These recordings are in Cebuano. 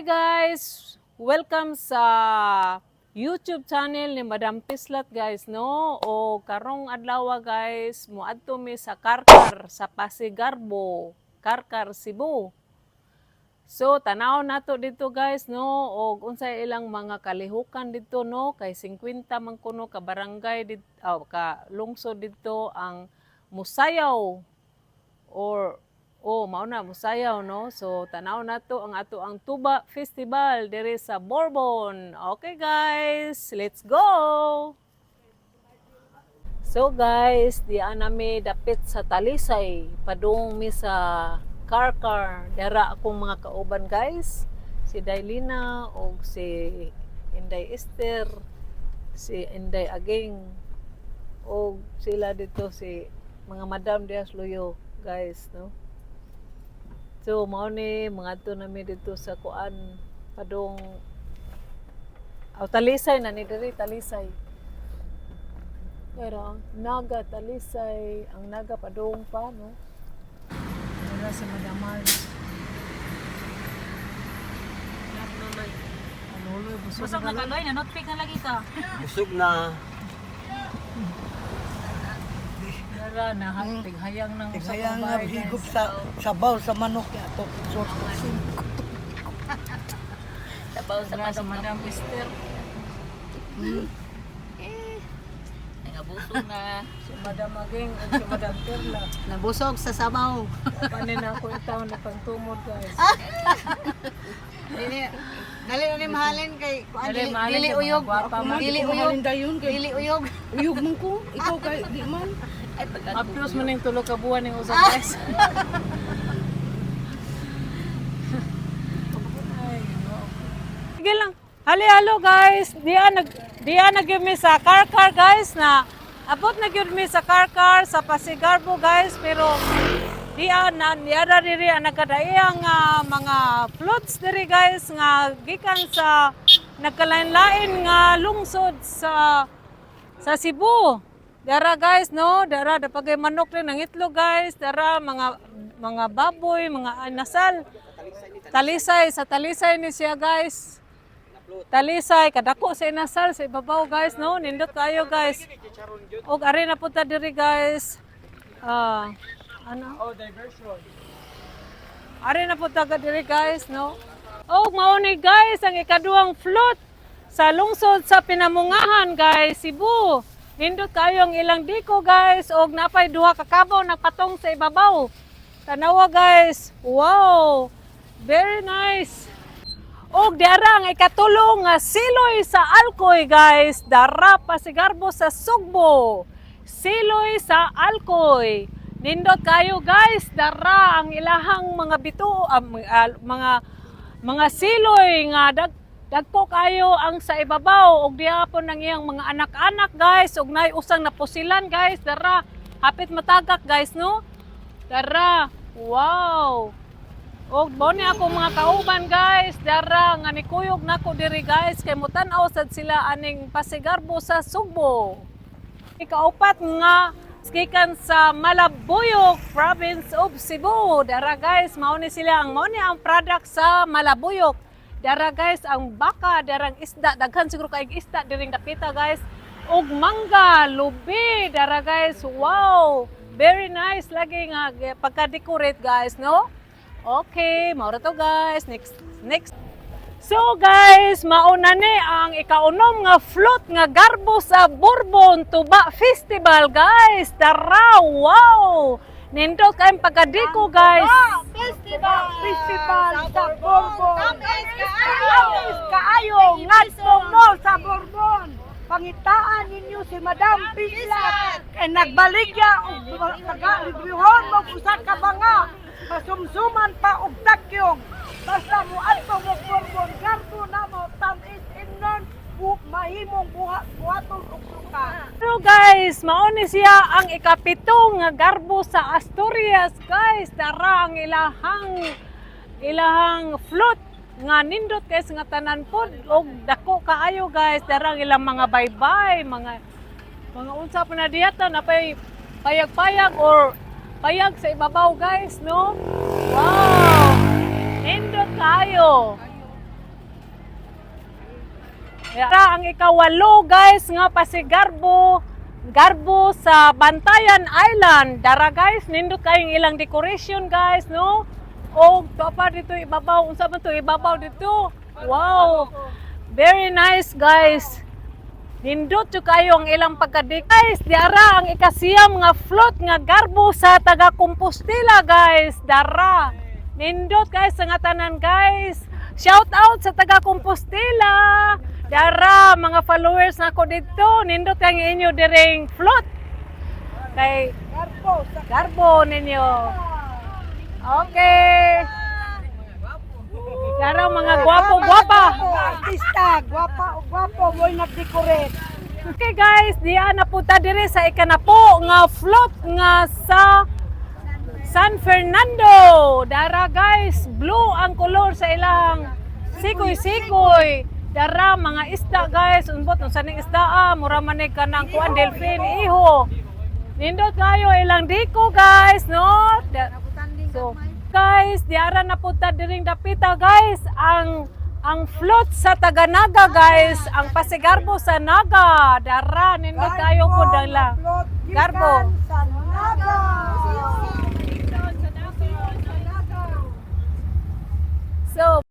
Hi guys! Welcome sa YouTube channel ni Madam Pislat, guys, no? O karong adlaw, guys, moadto mi sa Carcar sa Pasigarbo, Carcar, Cebu. So tanaw nato dito, guys, no, og unsay ilang mga kalihukan dito, no, kay 50 man kuno ka barangay dito, oh, ka lungsod dito ang musayaw or, oh, mao na musayaw, no. So tanaw nato ang ato ang Tuba Festival diri sa Borbon. Okay guys, let's go. So guys, di nami dapit sa Talisay, padung mi sa Carcar. Dara akong mga kauban, guys, si Dailina og si Inday Esther, si Inday Aging og sila dito, si mga Madam Dias Luyo, guys, no. So mao ni mangadto nami dito sa kuan, padung aw, Talisay na ni diri, Talisay. Pero ang Naga, Talisay, ang Naga padung pa, no. Dara si Madam Mars. Aluloy, busog. Busog na kaloy, na notpick na lagi ka. Busog na. Dara na tighayang ng usa Kaya ka nga bahay, guys. higop sa sabaw sa manok ya to. So, Sabaw sa Dara si manok. Madam Esther. Nangabusog na. Si Madam Aging ug si Madam Perla. Nabusog sa sabaw. Panin na ako yung taon na pangtumod, guys. Dili dali na ni mahalin kay kuan Dali, dili, mahalin dili kay mga uyog. gwapa man. Dili uyog. Dili uyog. Uyog man ko. Ikaw kay di man. Ay, pagka Aplos man yung tulo ka buwan ng usa, guys. Ay, no. Sige lang. Hali, halo guys. Diya nag mi sa Carcar, guys, na abot na gyud mi sa Carcar sa Pasigarbo, guys, pero diya na diya na diri ang nagkadaiyang nga mga floods diri, guys, nga gikan sa nagkalain-lain nga lungsod sa Cebu. Dara guys, no, dara dapagay manok rin ang itlog, guys, dara mga baboy, mga inasal. Talisay, sa Talisay ni siya, guys. Talisay, kadako sa inasal sa ibabaw, guys, no, nindot kayo, guys. Og ari na punta diri, guys. Ah, ano? Oh, diversion. Ari na punta ka diri, guys, no. Og mao ni guys ang ikaduhang float sa lungsod sa Pinamungahan, guys, Cebu. Nindot kayo ang ilang diko, guys, og napay duha ka kabaw nagpatong sa ibabaw. Tanawa, guys. Wow. Very nice. Og dara ang ikatulo nga siloy sa Alcoy, guys. Dara Pasigarbo sa Sugbo. Siloy sa Alcoy. Nindot kayo, guys, dara ang ilahang mga bito, mga siloy nga dagko kayo ang sa ibabaw og diha po nang iyang mga anak-anak, guys, og nay usang napusilan, guys, dara hapit matagak, guys, no. Dara, wow. Og mao ni ako mga kauban, guys, dara nga nikuyog nako diri, guys, kay mutan-aw sad sila aning Pasigarbo sa Sugbo. Ikaupat nga gikan sa Malabuyok, Province of Cebu. Dara guys, mao ni sila ang mao ni ang product sa Malabuyok. Dara guys ang baka, darang isda, daghan siguro kay isda diring dapita, guys. Og mangga, lubi, dara guys. Wow, very nice lagi nga pagka-decorate, guys, no? Okay, mao ra to, guys. Next next. So guys, mauna ni ang ikaunom nga float nga garbo sa Borbon Tuba Festival, guys. Tara, wow! Nindot kayong pagkadiko, guys. Festival. Festival sa Borbon. Tamis kaayo. Amis kaayo ngadto mo sa Borbon. Pangitaan ninyo si Madam Pislat. Kay nagbaligya og taga librehon mo usa ka banga. Masumsuman pa og takyong. Basta mo adto mo Borbon, garbo na mo tamis imnon bu mahimong buha buhaton og suka. Pero guys, mao ni siya ang ikapito nga garbo sa Asturias, guys. Tara ang ilahang float nga nindot guys nga tanan pod og dako kaayo, guys. Dara ang ilang mga baybay, mga unsa pa na diyata na pay payag-payag or payag sa ibabaw, guys, no. Wow! Nindot kaayo. Dara ang ikawalo, guys, nga pasigarbo garbo sa Bantayan Island. Dara, guys, nindot kayong ilang decoration, guys, no? O to pa dito ibabaw, unsa man to ibabaw dito? Wow. Very nice, guys. Nindot jud kayo ang ilang pagkadik. Guys, diara ang ikasiyam nga float nga garbo sa taga Compostela, guys. Dara. Nindot guys sa nga tanan, guys. Shout out sa taga Compostela. Dara mga followers nako dito. Nindot kay ang inyo diring float. Kay Garbo sa garbo ninyo. Okay. Dara mga gwapo gwapa. Artista, gwapa o gwapo, mo'y nagdecorate. Okay guys, diya na punta dire sa ikanapo nga float nga sa San Fernando. Dara guys, blue ang kolor sa ilang sikoy-sikoy. Dara mga isda guys, unbot unsa ning isda ah, mura man ni kanang kuan delphin iho. Nindot kayo ilang diko guys, no? So, guys, diara na punta diring dapita guys ang float sa Taganaga guys, ang pasigarbo sa Naga. Dara nindot kayo po dala. Garbo. Sa Naga. So,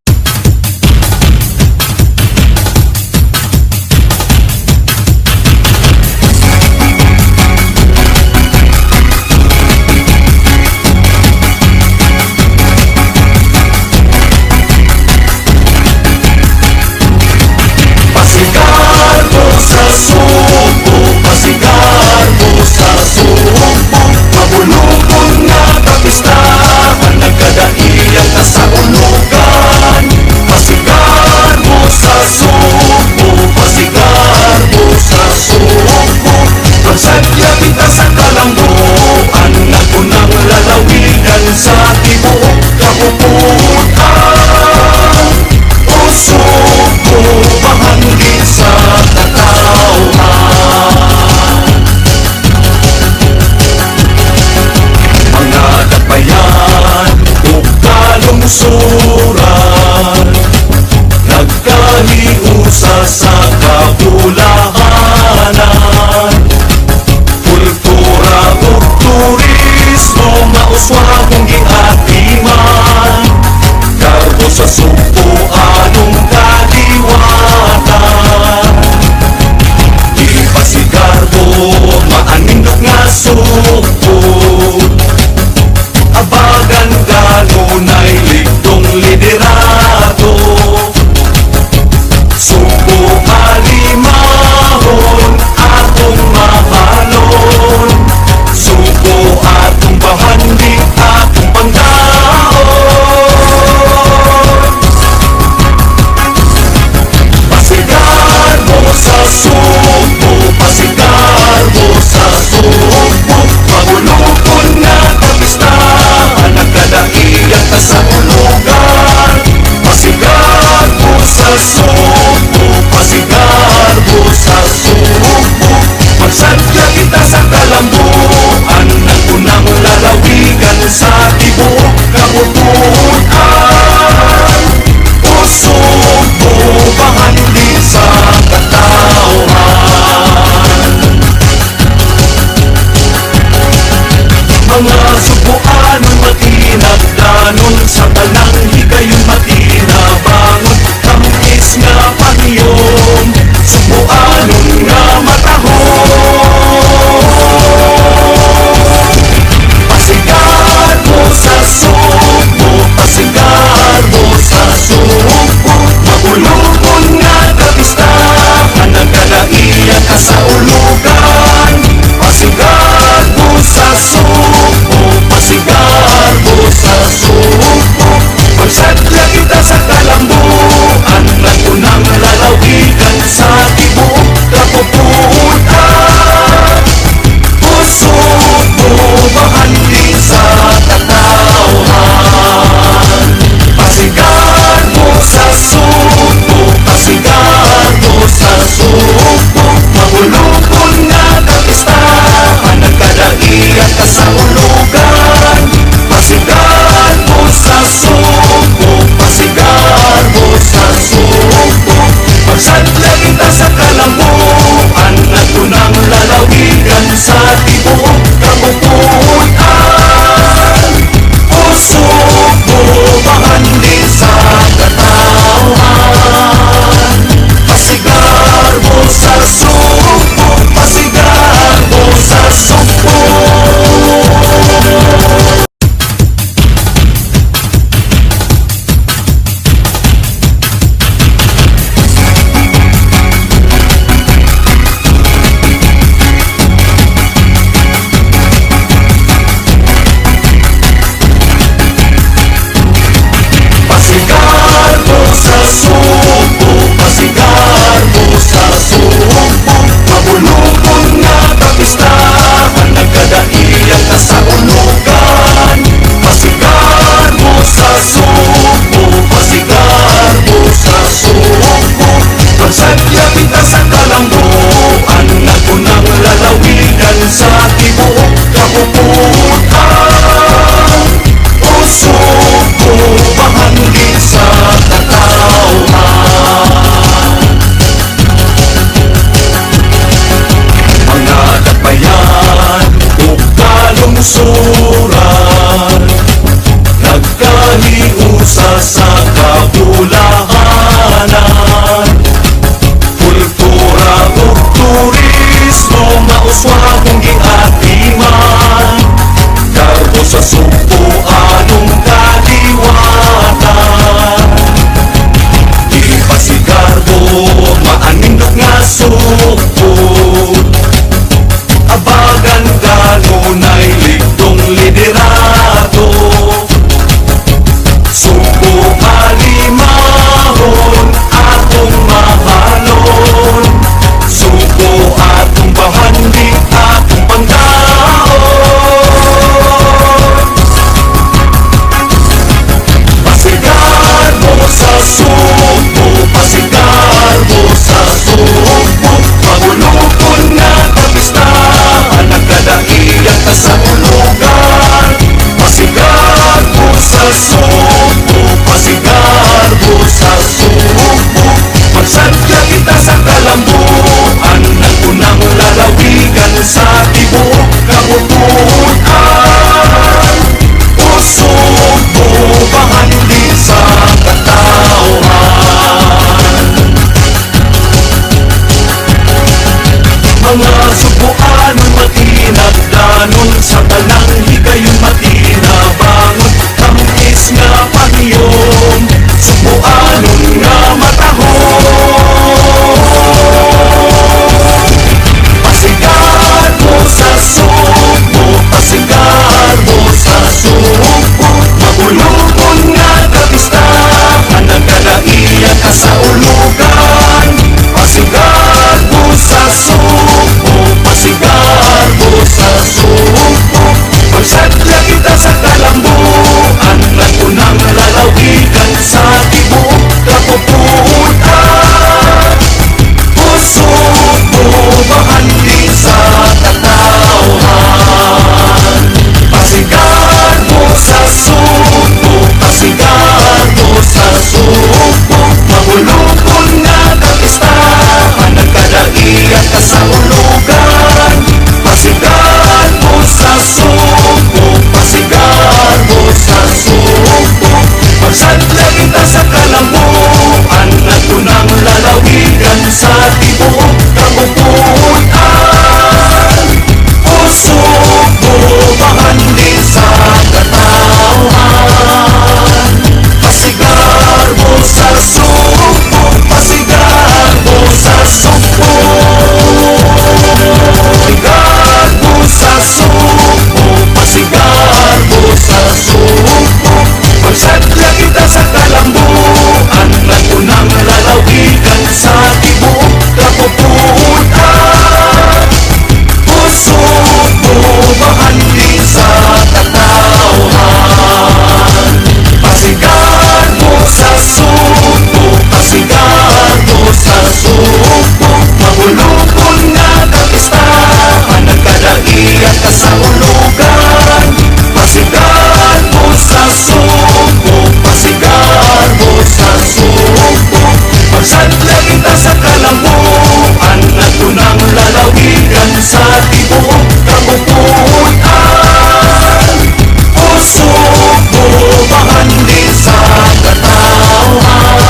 Pasigarbo sa Subo, pasigarbo sa Subo. Mabulubon nga kapistahan, nagkadaiyang ta sa ulugan. Pasigarbo sa Subo, pasigarbo sa Subo. Pagsadya kita sa kalambuan, nagunang lalawigan sa tibuok kabubutan. Puso ko bahagi sa katauhan. Mga dakbayan ug kalungsuran, nagkaliusa sa kabulahanan. Kultura ug turismo mauswagong giatiman. Garbo sa Sugbo, anong kaliwatan? Di pa si Garbo, maanindot nga Sugbo. Abagan kanunay ligtong liderato. Sugbo alimahon, atong mahalon. Sugbo atong bahandi, atong panggaon. Pasigarbo sa Sugbo, pasigarbo sa Sugbo. Mabulupon nga kapistahan, nagkadaiyang ta sa ulugan. Pasigarbo sa Sugbo, pasigarbo sa Sugbo. Magsadya